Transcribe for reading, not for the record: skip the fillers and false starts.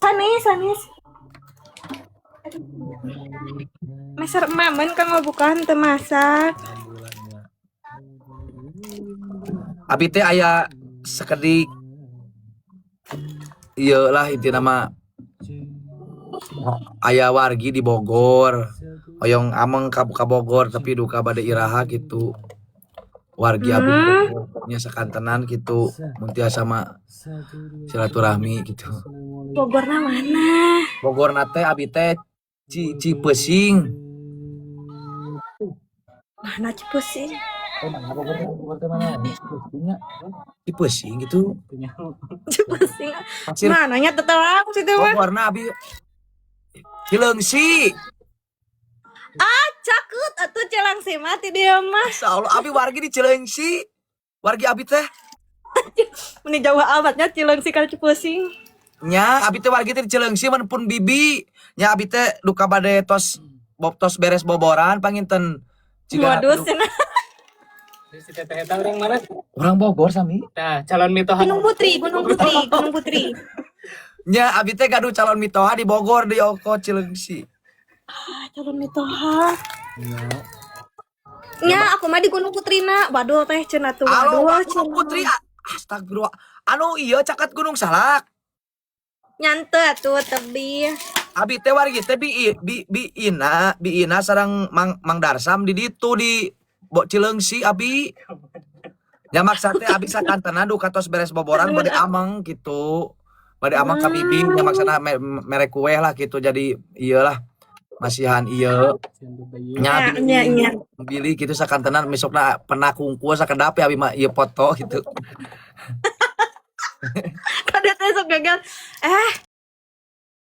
Sanes, sanes. Meser emamen kang bukan teu masak. Abi teh aya sakedik ieu lah, intina mah aya wargi di Bogor hoyong ameng ka Bogor, tapi duka bade iraha gitu wargi abi nya, sakantenan gitu mun tiasa mah silaturahmi gitu. Bogorna mana? Bogorna teh abi teh Cipeusing. Mana Cipeusing? Eh, mana Bogor teh? Bogor teh mana? Cipeusing nya. Cipeusing gitu. Cipeusing. Pasir. Mananya tetelang situ mah. Bogorna abi Cileungsi. Ah, caket atuh Cileungsi mah ti dieu mah. Masya Allah, abi wargi di Cileungsi. Wargi abi teh. Meni jauh amatnya Cileungsi ka Cipeusing. Nya, abi teh wargi teh di Cileungsi mun pun bibi. Nya, abi teh duka bade tos bob tos beres boboran panginten jiga. Modus cenah. Si teteh eta orang mana? Orang Bogor sami. Nah, calon mitoha. Gunung Putri, Gunung Putri, Gunung Putri. Nya, abi teh gaduh calon mitoha di Bogor, di Oko Cileungsi. Ah, calon mitoha. Nya, aku mah di Gunung Putrina. Waduh teh cenah tuh. Halo, Waduh Gunung cenah. Putri. Astagfirullah. Anu iya caket Gunung Salak. Nyante atuh tebih. Abi teh wargi teh bi bi bi Ina, bi Ina sareng Mang Mang Darsam di ditu di Bo Cileungsi abi. Ya, maksa teh abi sakantena duka tos beres boboran bade ameng gitu. Bade ameng ka bibi nya, maksana mere kue lah gitu, jadi iyalah masihan ieu nya abi Nya, nya, nya. bilih gitu sakantena besokna pernah kungkul sakedap ya abi mah ieu foto gitu. Kada teh sok gagal. Eh,